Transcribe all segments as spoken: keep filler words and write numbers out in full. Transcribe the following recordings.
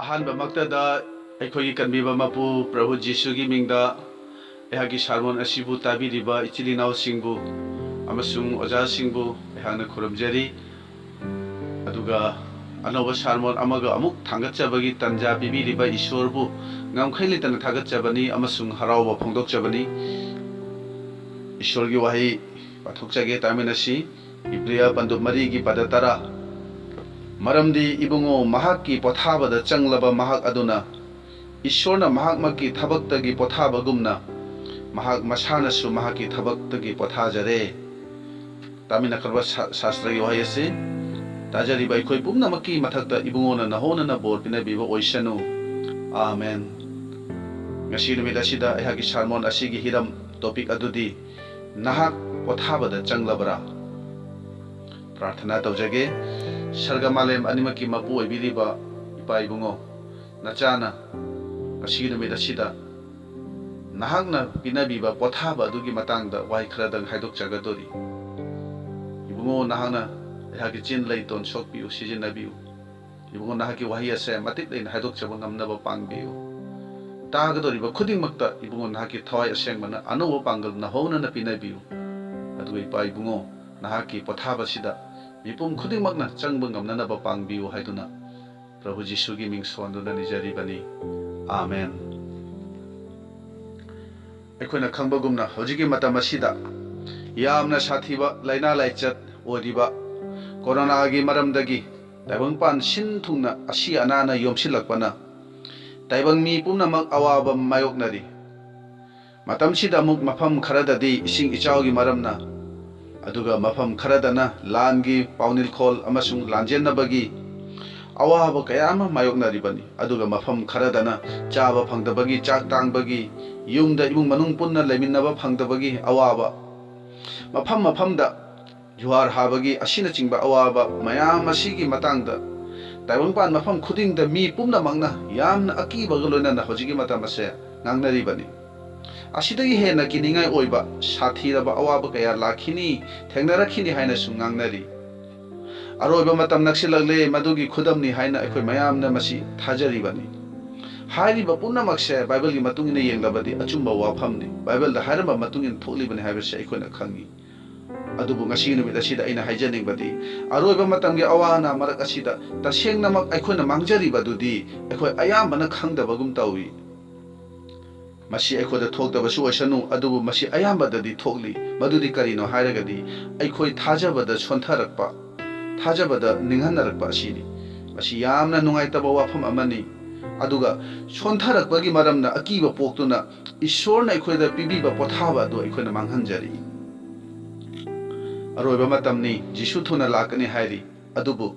ꯑꯍꯥꯟꯕꯃꯛꯇꯗ ꯑꯩꯈꯣꯏꯒꯤ ꯀꯟꯕꯤꯕ ꯃꯄꯨ ꯄ꯭ꯔꯚꯨ ꯖꯤꯁꯨꯒꯤ ꯃꯤꯡꯗ ꯑꯩꯍꯥꯛꯀꯤ ꯁꯥꯔꯃꯣꯟ ꯑꯁꯤꯕꯨ ꯇꯥꯕꯤꯔꯤꯕ ꯏꯆꯤꯜ ꯏꯅꯥꯎꯁꯤꯡꯕꯨ ꯑꯃꯁꯨꯡ ꯑꯣꯖꯥꯁꯤꯡꯕꯨ ꯑꯩꯍꯥꯛꯅ ꯈꯨꯔꯨꯝꯖꯔꯤ꯫ ꯑꯗꯨꯒ ꯑꯅꯧꯕ ꯁꯥꯔꯃꯣꯟ ꯑꯃꯒ ꯑꯃꯨꯛ ꯊꯥꯡꯒꯠꯆꯕꯒꯤ ꯇꯟꯖꯥ ꯄꯤꯕꯤꯔꯤꯕ ꯏꯁꯣꯔꯕꯨ ꯉꯝꯈꯩ ꯂꯩꯇꯅ ꯊꯥꯒꯠꯆꯕꯅꯤ ꯑꯃꯁꯨꯡ ꯍꯔꯥꯎꯕ ꯐꯣꯡꯗꯣꯛꯆꯕꯅꯤ꯫ ꯏꯁꯣꯔꯒꯤ ꯋꯥꯍꯩ ꯄꯥꯊꯣꯛꯆꯒꯦ, ꯇꯥꯃꯤꯟꯅꯁꯤ꯫ ꯏꯕ꯭ꯔꯤꯌꯥ ꯄꯟꯗꯨꯞ ꯃꯔꯤꯒꯤ ꯄꯗ ꯇꯔꯥ꯫ ꯃꯔꯝꯗꯤ ꯏꯕꯨꯡꯉꯣ, ꯃꯍꯥꯛꯀꯤ ꯄꯣꯊꯥꯕꯗ ꯆꯪꯂꯕ ꯃꯍꯥꯛ ꯑꯗꯨꯅ ꯏꯁꯣꯔꯅ ꯃꯍꯥꯛꯃꯛꯀꯤ ꯊꯕꯛꯇꯒꯤ ꯄꯣꯊꯥꯕꯒꯨꯝꯅ ꯃꯍꯥꯛ ꯃꯁꯥꯅꯁꯨ ꯃꯍꯥꯛꯀꯤ ꯊꯕꯛꯇꯒꯤ ꯄꯣꯊꯥꯖꯔꯦ꯫ ꯇꯥꯃꯤꯟꯅꯈ꯭ꯔꯕ ꯁꯥ-, ꯁꯥꯁꯇ꯭ꯔꯒꯤ ꯋꯥꯍꯩ ꯑꯁꯤ ꯇꯥꯖꯔꯤꯕ ꯑꯩꯈꯣꯏ ꯄꯨꯝꯅꯃꯛꯀꯤ ꯃꯊꯛꯇ ꯏꯕꯨꯡꯉꯣꯅ ꯅꯍꯧꯅꯅ ꯕꯣꯔ ꯄꯤꯅꯕꯤꯕ ꯑꯣꯏꯁꯅꯨ꯫ ꯑꯥꯃꯦꯟ꯫ ꯉꯁꯤ ꯅꯨꯃꯤꯠ ꯑꯁꯤꯗ ꯑꯩꯍꯥꯛꯀꯤ ꯁꯥꯔꯃꯣꯟ ꯑꯁꯤꯒꯤ ꯍꯤꯔꯝ, ꯇꯣꯄꯤꯛ ꯑꯗꯨꯗꯤ "ꯅꯍꯥꯛ ꯄꯣꯊꯥꯕꯗ ꯆꯪꯂꯕꯔꯥ?" ꯄ꯭ꯔꯥꯔꯊꯅꯥ ꯇꯧꯖꯒꯦ꯫ ꯁꯔꯒ ꯃꯥꯂꯦꯝ ꯑꯅꯤꯃꯛꯀꯤ ꯃꯄꯨ ꯑꯣꯏꯕꯤꯔꯤꯕ ꯏꯄꯥ ꯏꯕꯨꯡꯉꯣ, ꯅꯆꯥꯅ ꯉꯁꯤꯒꯤ ꯅꯨꯃꯤꯠ ꯑꯁꯤꯗ ꯅꯍꯥꯛꯅ ꯄꯤꯅꯕꯤꯕ ꯄꯣꯊꯥꯕ ꯑꯗꯨꯒꯤ ꯃꯇꯥꯡꯗ ꯋꯥꯍꯩ ꯈꯔꯗꯪ ꯍꯥꯏꯗꯣꯛꯆꯒꯗꯧꯔꯤ꯫ ꯏꯕꯨꯡꯉꯣ, ꯅꯍꯥꯛꯅ ꯑꯩꯍꯥꯛꯀꯤ ꯆꯤꯟ ꯂꯩ ꯇꯣꯟ ꯁꯣꯛꯄꯤꯌꯨ, ꯁꯤꯖꯤꯟꯅꯕꯤꯌꯨ꯫ ꯏꯕꯨꯡꯉꯣ, ꯅꯍꯥꯛꯀꯤ ꯋꯥꯍꯩ ꯑꯁꯦ ꯃꯇꯤꯛ ꯂꯩꯅ ꯍꯥꯏꯗꯣꯛꯆꯕ ꯉꯝꯅꯕ ꯄꯥꯡꯕꯤꯌꯨ꯫ ꯇꯥꯒꯗꯧꯔꯤꯕ ꯈꯨꯗꯤꯡꯃꯛꯇ ꯏꯕꯨꯡꯉꯣ, ꯅꯍꯥꯛꯀꯤ ꯊꯋꯥꯏ ꯑꯁꯦꯡꯕꯅ ꯑꯅꯧꯕ ꯄꯥꯡꯒꯜ ꯅꯧꯍꯧꯅꯅ ꯄꯤꯅꯕꯤꯌꯨ꯫ ꯑꯗꯨꯒ ꯏꯄꯥ ꯏꯕꯨꯡꯉꯣ, ꯅꯍꯥꯛꯀꯤ ꯄꯣꯊꯥꯕꯁꯤꯗ ꯃꯤꯄꯨꯝ ꯈꯨꯗꯤꯡꯃꯛꯅ ꯆꯪꯕ ꯉꯝꯅꯅꯕ ꯄꯥꯡꯕꯤꯌꯨ ꯍꯥꯏꯗꯨꯅ ꯄ꯭ꯔꯚꯨ ꯖꯤꯁꯨꯒꯤ ꯃꯤꯡ ꯁꯣꯟꯗꯨꯅ ꯅꯤꯖꯔꯤꯕꯅꯤ꯫ ꯑꯥꯃꯦꯟ꯫ ꯑꯩꯈꯣꯏꯅ ꯈꯪꯕꯒꯨꯝꯅ ꯍꯧꯖꯤꯛꯀꯤ ꯃꯇꯝ ꯑꯁꯤꯗ ꯌꯥꯝꯅ ꯁꯥꯊꯤꯕ ꯂꯥꯏꯅꯥ ꯂꯥꯏꯆꯠ ꯑꯣꯏꯔꯤꯕ ꯀꯣꯔꯣꯅꯥꯒꯤ ꯃꯔꯝꯗꯒꯤ ꯇꯥꯏꯕꯪꯄꯥꯟ ꯁꯤꯟ ꯊꯨꯡꯅ ꯑꯁꯤ ꯑꯅꯥꯅ ꯌꯣꯝꯁꯤꯜꯂꯛꯄꯅ ꯇꯥꯏꯕꯪ ꯃꯤ ꯄꯨꯝꯅꯃꯛ ꯑꯋꯥꯕ ꯃꯥꯌꯣꯛꯅꯔꯤ꯫ ꯃꯇꯝꯁꯤꯗ ꯑꯃꯨꯛ ꯃꯐꯝ ꯈꯔꯗꯗꯤ ꯏꯁꯤꯡ ꯏꯆꯥꯎꯒꯤ ꯃꯔꯝꯅ, ꯑꯗꯨꯒ ꯃꯐꯝ ꯈꯔꯗꯅ ꯂꯥꯟꯒꯤ ꯄꯥꯎꯅꯤꯜꯈꯣꯜ ꯑꯃꯁꯨꯡ ꯂꯥꯟꯖꯦꯟꯅꯕꯒꯤ ꯑꯋꯥꯕ ꯀꯌꯥ ꯑꯃ ꯃꯥꯌꯣꯛꯅꯔꯤꯕꯅꯤ꯫ ꯑꯗꯨꯒ ꯃꯐꯝ ꯈꯔꯗꯅ ꯆꯥꯕ ꯐꯪꯗꯕꯒꯤ, ꯆꯥꯛ ꯇꯥꯡꯕꯒꯤ, ꯌꯨꯝꯗ ꯏꯃꯨꯡ ꯃꯅꯨꯡ ꯄꯨꯟꯅ ꯂꯩꯃꯤꯟꯅꯕ ꯐꯪꯗꯕꯒꯤ ꯑꯋꯥꯕ, ꯃꯐꯝ ꯃꯐꯝꯗ ꯖꯨꯍꯥꯔ ꯍꯥꯕꯒꯤ ꯑꯁꯤꯅꯆꯤꯡꯕ ꯑꯋꯥꯕ ꯃꯌꯥꯝ ꯑꯁꯤꯒꯤ ꯃꯇꯥꯡꯗ ꯇꯥꯏꯕꯪꯄꯥꯟ ꯃꯐꯝ ꯈꯨꯗꯤꯡꯗ ꯃꯤ ꯄꯨꯝꯅꯃꯛꯅ ꯌꯥꯝꯅ ꯑꯀꯤꯕꯒ ꯂꯣꯏꯅꯅ ꯍꯧꯖꯤꯛꯀꯤ ꯃꯇꯝ ꯑꯁꯦ ꯉꯥꯡꯅꯔꯤꯕꯅꯤ꯫ ꯑꯁꯤꯗꯒꯤ ꯍꯦꯟꯅ ꯀꯤꯅꯤꯡꯉꯥꯏ ꯑꯣꯏꯕ ꯁꯥꯊꯤꯔꯕ ꯑꯋꯥꯕ ꯀꯌꯥ ꯂꯥꯛꯈꯤꯅꯤ, ꯊꯦꯡꯅꯔꯛꯈꯤꯅꯤ ꯍꯥꯏꯅꯁꯨ ꯉꯥꯡꯅꯔꯤ꯫ ꯑꯔꯣꯏꯕ ꯃꯇꯝ ꯅꯛꯁꯤꯜꯂꯛꯂꯦ, ꯃꯗꯨꯒꯤ ꯈꯨꯗꯝꯅꯤ ꯍꯥꯏꯅ ꯑꯩꯈꯣꯏ ꯃꯌꯥꯝꯅ ꯃꯁꯤ ꯊꯥꯖꯔꯤꯕꯅꯤ꯫ ꯍꯥꯏꯔꯤꯕ ꯄꯨꯝꯅꯃꯛꯁꯦ ꯕꯥꯏꯕꯜꯒꯤ ꯃꯇꯨꯡ ꯏꯟꯅ ꯌꯦꯡꯂꯕꯗꯤ ꯑꯆꯨꯝꯕ ꯋꯥꯐꯝꯅꯤ꯫ ꯕꯥꯏꯕꯜꯗ ꯍꯥꯏꯔꯝꯕ ꯃꯇꯨꯡ ꯏꯟꯅ ꯊꯣꯛꯂꯤꯕꯅꯤ ꯍꯥꯏꯕꯁꯦ ꯑꯩꯈꯣꯏꯅ ꯈꯪꯉꯤ꯫ ꯑꯗꯨꯕꯨ ꯉꯁꯤꯒꯤ ꯅꯨꯃꯤꯠ ꯑꯁꯤꯗ ꯑꯩꯅ ꯍꯥꯏꯖꯅꯤꯡꯕꯗꯤ, ꯑꯔꯣꯏꯕ ꯃꯇꯝꯒꯤ ꯑꯋꯥ ꯑꯅꯥ ꯃꯔꯛ ꯑꯁꯤꯗ ꯇꯁꯦꯡꯅꯃꯛ ꯑꯩꯈꯣꯏꯅ ꯃꯥꯡꯖꯔꯤꯕ ꯑꯗꯨꯗꯤ ꯑꯩꯈꯣꯏ ꯑꯌꯥꯝꯕꯅ ꯈꯪꯗꯕꯒꯨꯝ ꯇꯧꯏ꯫ ꯃꯁꯤ ꯑꯩꯈꯣꯏꯗ ꯊꯣꯛꯇꯕꯁꯨ ꯑꯣꯏꯁꯅꯨ, ꯑꯗꯨꯕꯨ ꯃꯁꯤ ꯑꯌꯥꯝꯕꯗꯗꯤ ꯊꯣꯛꯂꯤ꯫ ꯃꯗꯨꯗꯤ ꯀꯔꯤꯅꯣ ꯍꯥꯏꯔꯒꯗꯤ, ꯑꯩꯈꯣꯏ ꯊꯥꯖꯕꯗ ꯁꯣꯟꯊꯔꯛꯄ, ꯊꯥꯖꯕꯗ ꯅꯤꯡꯍꯟꯅꯔꯛꯄ ꯑꯁꯤꯅꯤ꯫ ꯃꯁꯤ ꯌꯥꯝꯅ ꯅꯨꯡꯉꯥꯏꯇꯕ ꯋꯥꯐꯝ ꯑꯃꯅꯤ꯫ ꯑꯗꯨꯒ ꯁꯣꯟꯊꯔꯛꯄꯒꯤ ꯃꯔꯝꯅ ꯑꯀꯤꯕ ꯄꯣꯛꯇꯨꯅ ꯏꯁꯣꯔꯅ ꯑꯩꯈꯣꯏꯗ ꯄꯤꯕꯤꯕ ꯄꯣꯊꯥꯕ ꯑꯗꯨ ꯑꯩꯈꯣꯏꯅ ꯃꯥꯡꯍꯟꯖꯔꯤ꯫ ꯑꯔꯣꯏꯕ ꯃꯇꯝꯅꯤ, ꯖꯤꯁꯨ ꯊꯨꯅ ꯂꯥꯛꯀꯅꯤ ꯍꯥꯏꯔꯤ꯫ ꯑꯗꯨꯕꯨ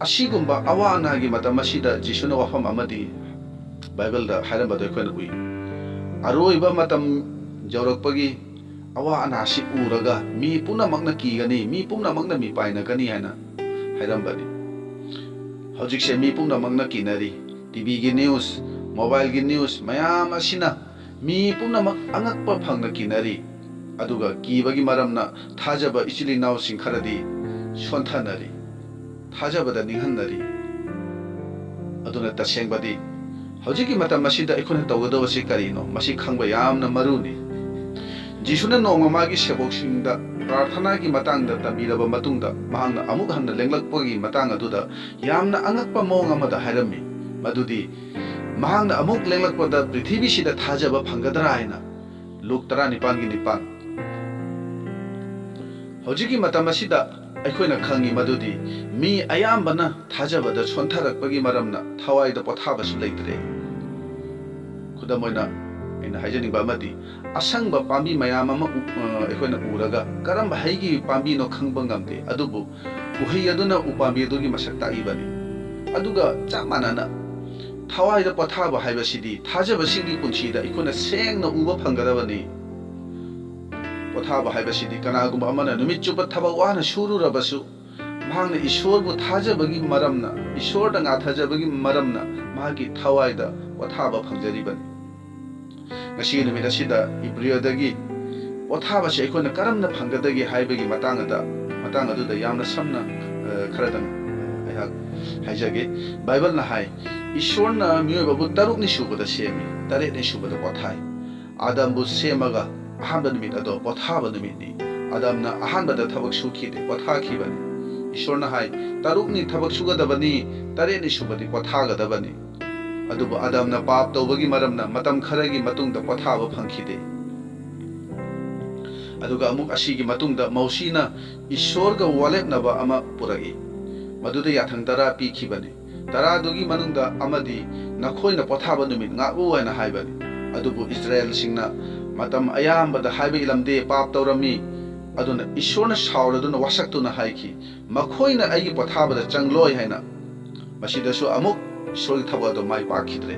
ꯑꯁꯤꯒꯨꯝꯕ ꯑꯋꯥ ꯑꯅꯥꯒꯤ ꯃꯇꯝ ꯑꯁꯤꯗ ꯖꯤꯁꯨꯅ ꯋꯥꯐꯝ ꯑꯃꯗꯤ ꯕꯥꯏꯕꯜꯗ ꯍꯥꯏꯔꯝꯕꯗꯣ ꯑꯩꯈꯣꯏꯅ ꯎꯏ꯫ ꯑꯔꯣꯏꯕ ꯃꯇꯝ ꯌꯧꯔꯛꯄꯒꯤ ꯑꯋꯥ ꯑꯅꯥꯁꯤ ꯎꯔꯒ ꯃꯤ ꯄꯨꯝꯅꯃꯛꯅ ꯀꯤꯒꯅꯤ, ꯃꯤ ꯄꯨꯝꯅꯃꯛꯅ ꯃꯤꯄꯥꯏꯅꯒꯅꯤ ꯍꯥꯏꯅ ꯍꯥꯏꯔꯝꯕꯅꯤ꯫ ꯍꯧꯖꯤꯛꯁꯦ ꯃꯤ ꯄꯨꯝꯅꯃꯛꯅ ꯀꯤꯅꯔꯤ꯫ ꯇꯤꯚꯤꯒꯤ ꯅ꯭ꯌꯨꯁ, ꯃꯣꯕꯥꯏꯜꯒꯤ ꯅ꯭ꯌꯨꯁ ꯃꯌꯥꯝ ꯑꯁꯤꯅ ꯃꯤ ꯄꯨꯝꯅꯃꯛ ꯑꯉꯛꯄ ꯐꯪꯅ ꯀꯤꯅꯔꯤ꯫ ꯑꯗꯨꯒ ꯀꯤꯕꯒꯤ ꯃꯔꯝꯅ ꯊꯥꯖꯕ ꯏꯆꯤꯜ ꯏꯅꯥꯎꯁꯤꯡ ꯈꯔꯗꯤ ꯁꯣꯟꯊꯅꯔꯤ, ꯊꯥꯖꯕꯗ ꯅꯤꯡꯍꯟꯅꯔꯤ꯫ ꯑꯗꯨꯅ ꯇꯁꯦꯡꯕꯗꯤ ꯍꯧꯖꯤꯛꯀꯤ ꯃꯇꯝ ꯑꯁꯤꯗ ꯑꯩꯈꯣꯏꯅ ꯇꯧꯒꯗꯕꯁꯤ ꯀꯔꯤꯅꯣ? ꯃꯁꯤ ꯈꯪꯕ ꯌꯥꯝꯅ ꯃꯔꯨꯅꯤ꯫ ꯖꯤꯁꯨꯅ ꯅꯣꯡꯃ ꯃꯥꯒꯤ ꯁꯦꯕꯣꯛꯁꯤꯡꯗ ꯄ꯭ꯔꯥꯔꯊꯅꯥꯒꯤ ꯃꯇꯥꯡꯗ ꯇꯝꯕꯤꯔꯕ ꯃꯇꯨꯡꯗ, ꯃꯍꯥꯛꯅ ꯑꯃꯨꯛ ꯍꯟꯅ ꯂꯦꯡꯂꯛꯄꯒꯤ ꯃꯇꯥꯡ ꯑꯗꯨꯗ ꯌꯥꯝꯅ ꯑꯉꯛꯄ ꯃꯑꯣꯡ ꯑꯃꯗ ꯍꯥꯏꯔꯝꯃꯤ, ꯃꯗꯨꯗꯤ ꯃꯍꯥꯛꯅ ꯑꯃꯨꯛ ꯂꯦꯡꯂꯛꯄꯗ ꯄ꯭ꯔꯤꯊꯤꯕꯤꯁꯤꯗ ꯊꯥꯖꯕ ꯐꯪꯒꯗ꯭ꯔꯥ ꯍꯥꯏꯅ꯫ ꯂꯨꯛ ꯇꯔꯥꯅꯤꯄꯥꯟꯒꯤ ꯅꯤꯄꯥꯟ꯫ ꯍꯧꯖꯤꯛꯀꯤ ꯃꯇꯝ ꯑꯁꯤꯗ ꯑꯩꯈꯣꯏꯅ ꯈꯪꯉꯤ ꯃꯗꯨꯗꯤ ꯃꯤ ꯑꯌꯥꯝꯕꯅ ꯊꯥꯖꯕꯗ ꯁꯣꯟꯊꯔꯛꯄꯒꯤ ꯃꯔꯝꯅ ꯊꯋꯥꯏꯗ ꯄꯣꯊꯥꯕꯁꯨ ꯂꯩꯇ꯭ꯔꯦ꯫ ꯈꯨꯗꯝ ꯑꯣꯏꯅ ꯑꯩꯅ ꯍꯥꯏꯖꯅꯤꯡꯕ ꯑꯃꯗꯤ, ꯑꯁꯪꯕ ꯄꯥꯝꯕꯤ ꯃꯌꯥꯝ ꯑꯃ ꯎ-, ꯑ, ꯑꯩꯈꯣꯏꯅ ꯎꯔꯒ ꯀꯔꯝꯕ ꯍꯩꯒꯤ ꯄꯥꯝꯕꯤꯅꯣ ꯈꯪꯕ ꯉꯝꯗꯦ, ꯑꯗꯨꯕꯨ ꯎꯍꯩ ꯑꯗꯨꯅ ꯎꯄꯥꯝꯕꯤ ꯑꯗꯨꯒꯤ ꯃꯁꯛ ꯇꯥꯛꯏꯕꯅꯤ꯫ ꯑꯗꯨꯒ ꯆꯞ ꯃꯥꯟꯅꯅ ꯊꯋꯥꯏꯗ ꯄꯣꯊꯥꯕ ꯍꯥꯏꯕꯁꯤꯗꯤ ꯊꯥꯖꯕꯁꯤꯡꯒꯤ ꯄꯨꯟꯁꯤꯗ ꯑꯩꯈꯣꯏꯅ ꯁꯦꯡꯅ ꯎꯕ ꯐꯪꯒꯗꯕꯅꯤ꯫ ꯄꯣꯊꯥꯕ ꯍꯥꯏꯕꯁꯤꯗꯤ ꯀꯅꯥꯒꯨꯝꯕ ꯑꯃꯅ ꯅꯨꯃꯤꯠ ꯆꯨꯞꯄ ꯊꯕꯛ ꯋꯥꯅ ꯁꯨꯔꯨꯔꯕꯁꯨ, ꯃꯍꯥꯛꯅ ꯏꯁꯣꯔꯕꯨ ꯊꯥꯖꯕꯒꯤ ꯃꯔꯝꯅ, ꯏꯁꯣꯔꯗ ꯉꯥꯊꯖꯕꯒꯤ ꯃꯔꯝꯅ ꯃꯍꯥꯛꯀꯤ ꯊꯋꯥꯏꯗ ꯄꯣꯊꯥꯕ ꯐꯪꯖꯔꯤꯕꯅꯤ꯫ ꯉꯁꯤꯒꯤ ꯅꯨꯃꯤꯠ ꯑꯁꯤꯗ ꯏꯕ꯭ꯔꯤꯌꯗꯒꯤ ꯄꯣꯊꯥꯕꯁꯤ ꯑꯩꯈꯣꯏꯅ ꯀꯔꯝꯅ ꯐꯪꯒꯗꯒꯦ ꯍꯥꯏꯕꯒꯤ ꯃꯇꯥꯡ ꯑꯗ, ꯃꯇꯥꯡ ꯑꯗꯨꯗ ꯌꯥꯝꯅ ꯁꯝꯅ, ꯑ, ꯈꯔꯗꯪ ꯑꯩꯍꯥꯛ ꯍꯥꯏꯖꯒꯦ꯫ ꯕꯥꯏꯕꯜꯅ ꯍꯥꯏ, "ꯏꯁꯣꯔꯅ ꯃꯤꯑꯣꯏꯕꯕꯨ ꯇꯔꯨꯛꯅꯤ ꯁꯨꯕꯗ ꯁꯦꯝꯃꯤ, ꯇꯔꯦꯠꯅꯤ ꯁꯨꯕꯗ ꯄꯣꯊꯥꯏ꯫ ꯑꯥꯗꯝꯕꯨ ꯁꯦꯝꯃꯒ ꯑꯍꯥꯟꯕ ꯅꯨꯃꯤꯠ ꯑꯗꯣ ꯄꯣꯊꯥꯕ ꯅꯨꯃꯤꯠꯅꯤ꯫ ꯑꯥꯗꯝꯅ ꯑꯍꯥꯟꯕꯗ ꯊꯕꯛ ꯁꯨꯈꯤꯗꯦ, ꯄꯣꯊꯥꯈꯤꯕꯅꯤ꯫ ꯏꯁꯣꯔꯅ ꯍꯥꯏ, ꯇꯔꯨꯛꯅꯤ ꯊꯕꯛ ꯁꯨꯒꯗꯕꯅꯤ, ꯇꯔꯦꯠꯅꯤ ꯁꯨꯕꯗꯤ ꯄꯣꯊꯥꯒꯗꯕꯅꯤ꯫ ꯑꯗꯨꯕꯨ ꯑꯥꯗꯝꯅ ꯄꯥꯞ ꯇꯧꯕꯒꯤ ꯃꯔꯝꯅ ꯃꯇꯝ ꯈꯔꯒꯤ ꯃꯇꯨꯡꯗ ꯄꯣꯊꯥꯕ ꯐꯪꯈꯤꯗꯦ꯫" ꯑꯗꯨꯒ ꯑꯃꯨꯛ ꯑꯁꯤꯒꯤ ꯃꯇꯨꯡꯗ ꯃꯧꯁꯤꯅ ꯏꯁꯣꯔꯒ ꯋꯥꯂꯦꯞꯅꯕ ꯑꯃ ꯄꯨꯔꯛꯏ꯫ ꯃꯗꯨꯗ ꯌꯥꯊꯪ ꯇꯔꯥ ꯄꯤꯈꯤꯕꯅꯤ꯫ ꯇꯔꯥꯗꯨꯒꯤ ꯃꯅꯨꯡꯗ ꯑꯃꯗꯤ "ꯅꯈꯣꯏꯅ ꯄꯣꯊꯥꯕ ꯅꯨꯃꯤꯠ ꯉꯥꯛꯎ" ꯍꯥꯏꯅ ꯍꯥꯏꯕꯅꯤ꯫ ꯑꯗꯨꯕꯨ ꯏꯁꯔꯥꯌꯦꯜꯁꯤꯡꯅ ꯃꯇꯝ ꯑꯌꯥꯝꯕꯗ ꯍꯥꯏꯕ ꯏꯜꯂꯝꯗꯦ, ꯄꯥꯞ ꯇꯧꯔꯝꯃꯤ꯫ ꯑꯗꯨꯅ ꯏꯁꯣꯔꯅ ꯁꯥꯎꯔꯗꯨꯅ ꯋꯥꯁꯛꯇꯨꯅ ꯍꯥꯏꯈꯤ, "ꯃꯈꯣꯏꯅ ꯑꯩꯒꯤ ꯄꯣꯊꯥꯕꯗ ꯆꯪꯂꯣꯏ" ꯍꯥꯏꯅ꯫ ꯃꯁꯤꯗꯁꯨ ꯑꯃꯨꯛ ꯏꯁꯣꯔꯒꯤ ꯊꯕꯛ ꯑꯗꯨ ꯃꯥꯏ ꯄꯥꯛꯈꯤꯗ꯭ꯔꯦ꯫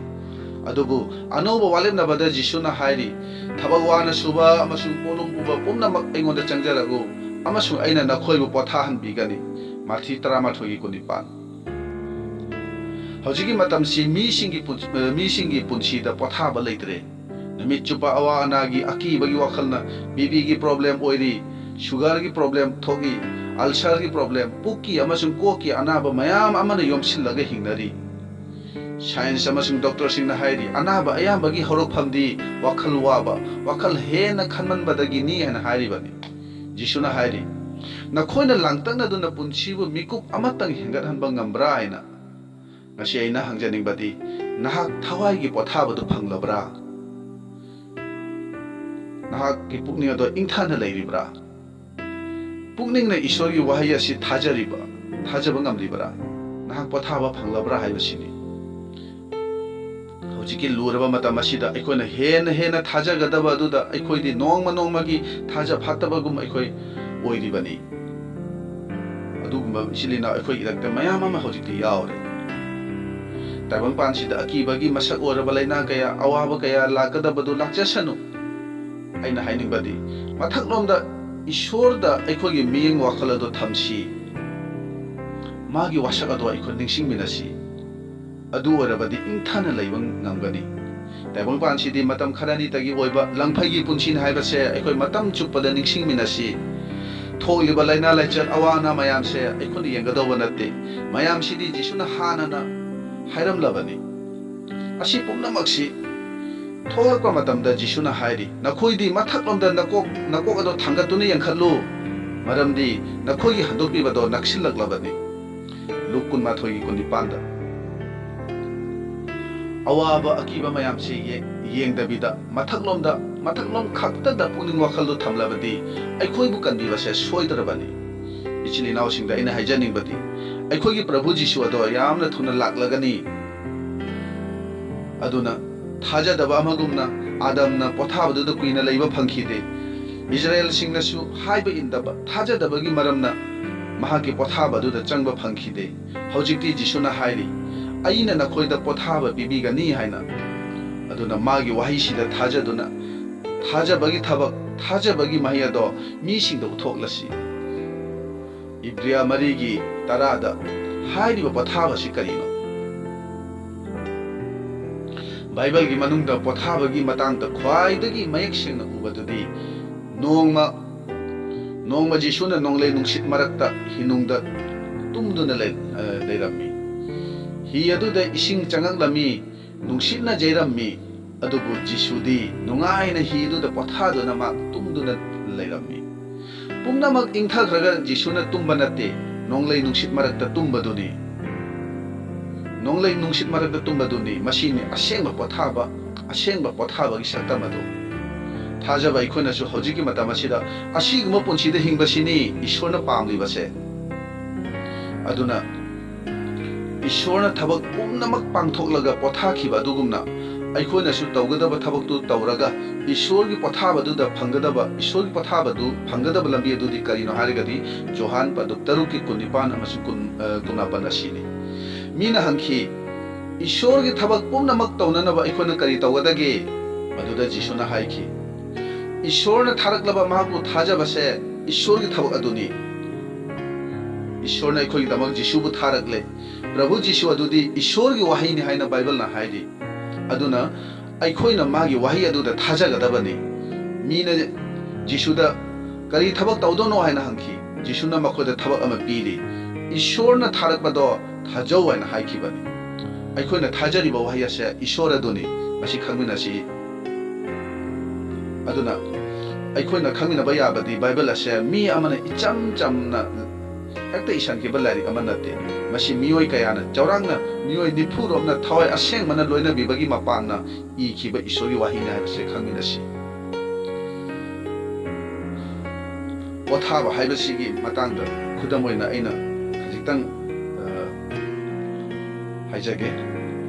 ꯑꯗꯨꯕꯨ ꯑꯅꯧꯕ ꯋꯥꯂꯦꯞꯅꯕꯗ ꯖꯤꯁꯨꯅ ꯍꯥꯏꯔꯤ, "ꯊꯕꯛ ꯋꯥꯅ ꯁꯨꯕ ꯑꯃꯁꯨꯡ ꯄꯣꯠꯂꯨꯝ ꯄꯨꯕ ꯄꯨꯝꯅꯃꯛ ꯑꯩꯉꯣꯟꯗ ꯆꯪꯖꯔꯛꯎ, ꯑꯃꯁꯨꯡ ꯑꯩꯅ ꯅꯈꯣꯏꯕꯨ ꯄꯣꯊꯥꯍꯟꯕꯤꯒꯅꯤ꯫" ꯃꯥꯊꯤ ꯇꯔꯥꯃꯥꯊꯣꯏꯒꯤ ꯀꯨꯟꯅꯤꯄꯥꯟ꯫ ꯍꯧꯖꯤꯛꯀꯤ ꯃꯇꯝꯁꯤ ꯃꯤꯁꯤꯡꯒꯤ ꯄꯨꯟ-, ꯃꯤꯁꯤꯡꯒꯤ ꯄꯨꯟꯁꯤꯗ ꯄꯣꯊꯥꯕ ꯂꯩꯇ꯭ꯔꯦ꯫ ꯅꯨꯃꯤꯠ ꯆꯨꯞꯄ ꯑꯋꯥ ꯑꯅꯥꯒꯤ ꯑꯀꯤꯕꯒꯤ ꯋꯥꯈꯜꯅ ꯕꯤ ꯄꯤꯒꯤ ꯄ꯭ꯔꯣꯕ꯭ꯂꯦꯝ ꯑꯣꯏꯔꯤ, ꯁꯨꯒꯔꯒꯤ ꯄ꯭ꯔꯣꯕ꯭ꯂꯦꯝ ꯊꯣꯛꯏ, ꯑꯜꯁꯔꯒꯤ ꯄ꯭ꯔꯣꯕ꯭ꯂꯦꯝ, ꯄꯨꯛꯀꯤ ꯑꯃꯁꯨꯡ ꯀꯣꯛꯀꯤ ꯑꯅꯥꯕ ꯃꯌꯥꯝ ꯑꯃꯅ ꯌꯣꯝꯁꯤꯜꯂꯒ ꯍꯤꯡꯅꯔꯤ꯫ ꯁꯥꯏꯟꯁ ꯑꯃꯁꯨꯡ ꯗꯣꯛꯇꯔꯁꯤꯡꯅ ꯍꯥꯏꯔꯤ, ꯑꯅꯥꯕ ꯑꯌꯥꯝꯕꯒꯤ ꯍꯧꯔꯛꯐꯝꯗꯤ ꯋꯥꯈꯜ ꯋꯥꯕ, ꯋꯥꯈꯜ ꯍꯦꯟꯅ ꯈꯟꯃꯟꯕꯗꯒꯤꯅꯤ ꯍꯥꯏꯅ ꯍꯥꯏꯔꯤꯕꯅꯤ꯫ ꯖꯤꯁꯨꯅ ꯍꯥꯏꯔꯤ, "ꯅꯈꯣꯏꯅ ꯂꯥꯡꯇꯛꯅꯗꯨꯅ ꯄꯨꯟꯁꯤꯕꯨ ꯃꯤꯀꯨꯞ ꯑꯃꯇꯪ ꯍꯦꯟꯒꯠꯍꯟꯕ ꯉꯝꯕ꯭ꯔꯥ?" ꯍꯥꯏꯅ꯫ ꯉꯁꯤ ꯑꯩꯅ ꯍꯪꯖꯅꯤꯡꯕꯗꯤ, ꯅꯍꯥꯛ ꯊꯋꯥꯏꯒꯤ ꯄꯣꯊꯥꯕꯗꯨ ꯐꯪꯂꯕ꯭ꯔꯥ? ꯅꯍꯥꯛꯀꯤ ꯄꯨꯛꯅꯤꯡ ꯑꯗꯣ ꯏꯪꯊꯅ ꯂꯩꯔꯤꯕ꯭ꯔꯥ? ꯄꯨꯛꯅꯤꯡꯅ ꯏꯁꯣꯔꯒꯤ ꯋꯥꯍꯩ ꯑꯁꯤ ꯊꯥꯖꯔꯤꯕ, ꯊꯥꯖꯕ ꯉꯝꯂꯤꯕ꯭ꯔꯥ? ꯅꯍꯥꯛ ꯄꯣꯊꯥꯕ ꯐꯪꯂꯕ꯭ꯔꯥ ꯍꯥꯏꯕꯁꯤꯅꯤ꯫ ꯍꯧꯖꯤꯛꯀꯤ ꯂꯨꯔꯕ ꯃꯇꯝ ꯑꯁꯤꯗ ꯑꯩꯈꯣꯏꯅ ꯍꯦꯟꯅ ꯍꯦꯟꯅ ꯊꯥꯖꯒꯗꯕ ꯑꯗꯨꯗ ꯑꯩꯈꯣꯏꯗꯤ ꯅꯣꯡꯃ ꯅꯣꯡꯃꯒꯤ ꯊꯥꯖ ꯐꯠꯇꯕꯒꯨꯝ ꯑꯩꯈꯣꯏ ꯑꯣꯏꯔꯤꯕꯅꯤ꯫ ꯑꯗꯨꯒꯨꯝꯕ ꯏꯆꯤꯜ ꯏꯅꯥꯎ ꯑꯩꯈꯣꯏ ꯏꯔꯛꯇ ꯃꯌꯥꯝ ꯑꯃ ꯍꯧꯖꯤꯛꯇꯤ ꯌꯥꯎꯔꯦ꯫ ꯇꯥꯏꯕꯪꯄꯥꯟꯁꯤꯗ ꯑꯀꯤꯕꯒꯤ ꯃꯁꯛ ꯑꯣꯏꯔꯕ ꯂꯥꯏꯅꯥ ꯀꯌꯥ, ꯑꯋꯥꯕ ꯀꯌꯥ ꯂꯥꯛꯀꯗꯕꯗꯨ ꯂꯥꯛꯆꯁꯅꯨ꯫ ꯑꯩꯅ ꯍꯥꯏꯅꯤꯡꯕꯗꯤ, ꯃꯊꯛꯂꯣꯝꯗ ꯏꯁꯣꯔꯗ ꯑꯩꯈꯣꯏꯒꯤ ꯃꯤꯠꯌꯦꯡ ꯋꯥꯈꯜ ꯑꯗꯨ ꯊꯝꯁꯤ꯫ ꯃꯥꯒꯤ ꯋꯥꯁꯛ ꯑꯗꯨ ꯑꯩꯈꯣꯏ ꯅꯤꯡꯁꯤꯡꯃꯤꯟꯅꯁꯤ꯫ ꯑꯗꯨ ꯑꯣꯏꯔꯕꯗꯤ ꯏꯪꯊꯅ ꯂꯩꯕ ꯉꯝꯒꯅꯤ꯫ ꯇꯥꯏꯕꯪꯄꯥꯟꯁꯤꯗꯤ ꯃꯇꯝ ꯈꯔꯅꯤꯇꯒꯤ ꯑꯣꯏꯕ ꯂꯪꯐꯩꯒꯤ ꯄꯨꯟꯁꯤꯅꯤ ꯍꯥꯏꯕꯁꯦ ꯑꯩꯈꯣꯏ ꯃꯇꯝ ꯆꯨꯞꯄꯗ ꯅꯤꯡꯁꯤꯡꯃꯤꯟꯅꯁꯤ꯫ ꯊꯣꯛꯂꯤꯕ ꯂꯥꯏꯅꯥ ꯂꯥꯏꯆꯠ ꯑꯋꯥ ꯑꯅꯥ ꯃꯌꯥꯝꯁꯦ ꯑꯩꯈꯣꯏꯅ ꯌꯦꯡꯒꯗꯧꯕ ꯅꯠꯇꯦ꯫ ꯃꯌꯥꯝꯁꯤꯗꯤ ꯖꯤꯁꯨꯅ ꯍꯥꯟꯅꯅ ꯍꯥꯏꯔꯝꯂꯕꯅꯤ꯫ ꯑꯁꯤ ꯄꯨꯝꯅꯃꯛꯁꯤ ꯊꯣꯛꯂꯛꯄ ꯃꯇꯝꯗ ꯖꯤꯁꯨꯅ ꯍꯥꯏꯔꯤ, "ꯅꯈꯣꯏꯗꯤ ꯃꯊꯛꯂꯣꯝꯗ ꯅꯀꯣꯛ, ꯅꯀꯣꯛ ꯑꯗꯣ ꯊꯥꯡꯒꯠꯇꯨꯅ ꯌꯦꯡꯈꯠꯂꯨ, ꯃꯔꯝꯗꯤ ꯅꯈꯣꯏꯒꯤ ꯍꯟꯗꯣꯛꯄꯤꯕꯗꯣ ꯅꯛꯁꯤꯜꯂꯛꯂꯕꯅꯤ"꯫ ꯂꯨꯛ ꯀꯨꯟꯃꯥꯊꯣꯏꯒꯤ ꯀꯨꯟꯅꯤꯄꯥꯟꯗ꯫ ꯑꯋꯥꯕ ꯑꯀꯤꯕ ꯃꯌꯥꯝꯁꯤ ꯌꯦ-, ꯌꯦꯡꯗꯕꯤꯗ ꯃꯊꯛꯂꯣꯝꯗ, ꯃꯊꯛꯂꯣꯝ ꯈꯛꯇꯗ ꯄꯨꯛꯅꯤꯡ ꯋꯥꯈꯜꯗꯨ ꯊꯝꯂꯕꯗꯤ ꯑꯩꯈꯣꯏꯕꯨ ꯀꯟꯕꯤꯕꯁꯦ ꯁꯣꯏꯗ꯭ꯔꯕꯅꯤ꯫ ꯏꯆꯤꯜ ꯏꯅꯥꯎꯁꯤꯡꯗ ꯑꯩꯅ ꯍꯥꯏꯖꯅꯤꯡꯕꯗꯤ, ꯑꯩꯈꯣꯏꯒꯤ ꯄ꯭ꯔꯚꯨ ꯖꯤꯁꯨ ꯑꯗꯣ ꯌꯥꯝꯅ ꯊꯨꯅ ꯂꯥꯛꯂꯒꯅꯤ꯫ ꯑꯗꯨꯅ ꯊꯥꯖꯗꯕ ꯑꯃꯒꯨꯝꯅ ꯑꯥꯗꯝꯅ ꯄꯣꯊꯥꯕꯗꯨꯗ ꯀꯨꯏꯅ ꯂꯩꯕ ꯐꯪꯈꯤꯗꯦ꯫ ꯏꯁꯔꯥꯌꯦꯜꯁꯤꯡꯅꯁꯨ ꯍꯥꯏꯕ ꯏꯟꯗꯕ, ꯊꯥꯖꯗꯕꯒꯤ ꯃꯔꯝꯅ ꯃꯍꯥꯛꯀꯤ ꯄꯣꯊꯥꯕꯗꯨꯗ ꯆꯪꯕ ꯐꯪꯈꯤꯗꯦ꯫ ꯍꯧꯖꯤꯛꯇꯤ ꯖꯤꯁꯨꯅ ꯍꯥꯏꯔꯤ, "ꯑꯩꯅ ꯅꯈꯣꯏꯗ ꯄꯣꯊꯥꯕ ꯄꯤꯕꯤꯒꯅꯤ" ꯍꯥꯏꯅ꯫ ꯑꯗꯨꯅ ꯃꯥꯒꯤ ꯋꯥꯍꯩꯁꯤꯗ ꯊꯥꯖꯗꯨꯅ, ꯊꯥꯖꯕꯒꯤ ꯊꯕꯛ, ꯊꯥꯖꯕꯒꯤ ꯃꯍꯩ ꯑꯗꯣ ꯃꯤꯁꯤꯡꯗ ꯎꯠꯊꯣꯛꯂꯁꯤ꯫ ꯏꯕ꯭ꯔꯤꯌꯥ ꯃꯔꯤꯒꯤ ꯇꯔꯥꯗ ꯍꯥꯏꯔꯤꯕ ꯄꯣꯊꯥꯕꯁꯤ ꯀꯔꯤꯅꯣ? ꯕꯥꯏꯕꯜꯒꯤ ꯃꯅꯨꯡꯗ ꯄꯣꯊꯥꯕꯒꯤ ꯃꯇꯥꯡꯗ ꯈ꯭ꯋꯥꯏꯗꯒꯤ ꯃꯌꯦꯛ ꯁꯦꯡꯅ ꯎꯕꯗꯨꯗꯤ, ꯅꯣꯡꯃ, ꯅꯣꯡꯃ ꯖꯤꯁꯨꯅ ꯅꯣꯡꯂꯩ ꯅꯨꯡꯁꯤꯠ ꯃꯔꯛꯇ ꯍꯤꯅꯨꯡꯗ ꯇꯨꯝꯗꯨꯅ ꯂꯩ-, ꯑ, ꯂꯩꯔꯝꯃꯤ꯫ ꯍꯤ ꯑꯗꯨꯗ ꯏꯁꯤꯡ ꯆꯪꯉꯛꯂꯝꯃꯤ, ꯅꯨꯡꯁꯤꯠꯅ ꯌꯩꯔꯝꯃꯤ, ꯑꯗꯨꯕꯨ ꯖꯤꯁꯨꯗꯤ ꯅꯨꯡꯉꯥꯏꯅ ꯍꯤꯗꯨꯗ ꯄꯣꯊꯥꯗꯨꯅ ꯃꯥ ꯇꯨꯝꯗꯨꯅ ꯂꯩꯔꯝꯃꯤ꯫ ꯄꯨꯝꯅꯃꯛ ꯏꯪꯊꯈ꯭ꯔꯒ ꯖꯤꯁꯨꯅ ꯇꯨꯝꯕ ꯅꯠꯇꯦ, ꯅꯣꯡꯂꯩ ꯅꯨꯡꯁꯤꯠ ꯃꯔꯛꯇ ꯇꯨꯝꯕꯗꯨꯅꯤ꯫ ꯅꯣꯡꯂꯩ ꯅꯨꯡꯁꯤꯠ ꯃꯔꯛꯇ ꯇꯨꯝꯕꯗꯨꯅꯤ꯫ ꯃꯁꯤꯅꯤ ꯑꯁꯦꯡꯕ ꯄꯣꯊꯥꯕ, ꯑꯁꯦꯡꯕ ꯄꯣꯊꯥꯕꯒꯤ ꯁꯛꯇꯝ ꯑꯗꯨ꯫ ꯊꯥꯖꯕ ꯑꯩꯈꯣꯏꯅꯁꯨ ꯍꯧꯖꯤꯛꯀꯤ ꯃꯇꯝ ꯑꯁꯤꯗ ꯑꯁꯤꯒꯨꯝꯕ ꯄꯨꯟꯁꯤꯗ ꯍꯤꯡꯕꯁꯤꯅꯤ ꯏꯁꯣꯔꯅ ꯄꯥꯝꯂꯤꯕꯁꯦ꯫ ꯑꯗꯨꯅ ꯏꯁꯣꯔꯅ ꯊꯕꯛ ꯄꯨꯝꯅꯃꯛ ꯄꯥꯡꯊꯣꯛꯂꯒ ꯄꯣꯊꯥꯈꯤꯕ ꯑꯗꯨꯒꯨꯝꯅ ꯑꯩꯈꯣꯏꯅꯁꯨ ꯇꯧꯒꯗꯕ ꯊꯕꯛꯇꯨ ꯇꯧꯔꯒ ꯏꯁꯣꯔꯒꯤ ꯄꯣꯊꯥꯕꯗꯨꯗ ꯐꯪꯒꯗꯕ, ꯏꯁꯣꯔꯒꯤ ꯄꯣꯊꯥꯕꯗꯨ ꯐꯪꯒꯗꯕ ꯂꯝꯕꯤ ꯑꯗꯨꯗꯤ ꯀꯔꯤꯅꯣ ꯍꯥꯏꯔꯒꯗꯤ ꯖꯣꯍꯥꯟ ꯄꯗꯨꯞ ꯇꯔꯨꯛꯀꯤ ꯀꯨꯟꯅꯤꯄꯥꯟ ꯑꯃꯁꯨꯡ ꯀꯨꯟ, ꯑ, ꯀꯨꯟꯃꯥꯄꯟ ꯑꯁꯤꯅꯤ꯫ ꯃꯤꯅ ꯍꯪꯈꯤ, "ꯏꯁꯣꯔꯒꯤ ꯊꯕꯛ ꯄꯨꯝꯅꯃꯛ ꯇꯧꯅꯅꯕ ꯑꯩꯈꯣꯏꯅ ꯀꯔꯤ ꯇꯧꯒꯗꯒꯦ?" ꯑꯗꯨꯗ ꯖꯤꯁꯨꯅ ꯍꯥꯏꯈꯤ, "ꯏꯁꯣꯔꯅ ꯊꯥꯔꯛꯂꯕ ꯃꯍꯥꯛꯄꯨ ꯊꯥꯖꯕꯁꯦ ꯏꯁꯣꯔꯒꯤ ꯊꯕꯛ ꯑꯗꯨꯅꯤ"꯫ ꯏꯁꯣꯔꯅ ꯑꯩꯈꯣꯏꯒꯤꯗꯃꯛ ꯖꯤꯁꯨꯕꯨ ꯊꯥꯔꯛꯂꯦ꯫ ꯄ꯭ꯔꯚꯨ ꯖꯤꯁꯨ ꯑꯗꯨꯗꯤ ꯏꯁꯣꯔꯒꯤ ꯋꯥꯍꯩꯅꯤ ꯍꯥꯏꯅ ꯕꯥꯏꯕꯜꯅ ꯍꯥꯏꯔꯤ꯫ ꯑꯗꯨꯅ ꯑꯩꯈꯣꯏꯅ ꯃꯥꯒꯤ ꯋꯥꯍꯩ ꯑꯗꯨꯗ ꯊꯥꯖꯒꯗꯕꯅꯤ꯫ ꯃꯤꯅ ꯖꯤꯁꯨꯗ ꯀꯔꯤ ꯊꯕꯛ ꯇꯧꯗꯣꯏꯅꯣ ꯍꯥꯏꯅ ꯍꯪꯈꯤ꯫ ꯖꯤꯁꯨꯅ ꯃꯈꯣꯏꯗ ꯊꯕꯛ ꯑꯃ ꯄꯤꯔꯤ꯫ ꯏꯁꯣꯔꯅ ꯊꯥꯔꯛꯄꯗꯣ ꯊꯥꯖꯧ ꯍꯥꯏꯅ ꯍꯥꯏꯈꯤꯕꯅꯤ꯫ ꯑꯩꯈꯣꯏꯅ ꯊꯥꯖꯔꯤꯕ ꯋꯥꯍꯩ ꯑꯁꯦ ꯏꯁꯣꯔ ꯑꯗꯨꯅꯤ꯫ ꯃꯁꯤ ꯈꯪꯃꯤꯟꯅꯁꯤ꯫ ꯑꯗꯨꯅ ꯑꯩꯈꯣꯏꯅ ꯈꯪꯃꯤꯟꯅꯕ ꯌꯥꯕꯗꯤ ꯕꯥꯏꯕꯜ ꯑꯁꯦ ꯃꯤ ꯑꯃꯅ ꯏꯆꯝ ꯆꯝꯅ ꯍꯦꯛꯇ ꯏꯁꯟꯈꯤꯕ ꯂꯥꯏꯔꯤꯛ ꯑꯃ ꯅꯠꯇꯦ꯫ ꯃꯁꯤ ꯃꯤꯑꯣꯏ ꯀꯌꯥꯅ, ꯆꯥꯎꯔꯥꯛꯅ ꯃꯤꯑꯣꯏ ꯅꯤꯐꯨ ꯔꯣꯝꯅ ꯊꯋꯥꯏ ꯑꯁꯦꯡꯕꯅ ꯂꯣꯏꯅꯕꯤꯕꯒꯤ ꯃꯄꯥꯟꯅ ꯏꯈꯤꯕ ꯏꯁꯣꯔꯒꯤ ꯋꯥꯍꯩꯅꯤ ꯍꯥꯏꯕꯁꯦ ꯈꯪꯃꯤꯟꯅꯁꯤ꯫ ꯄꯣꯊꯥꯕ ꯍꯥꯏꯕꯁꯤꯒꯤ ꯃꯇꯥꯡꯗ ꯈꯨꯗꯝ ꯑꯣꯏꯅ ꯑꯩꯅ ꯈꯖꯤꯛꯇꯪ, ꯑ, ꯍꯥꯏꯖꯒꯦ꯫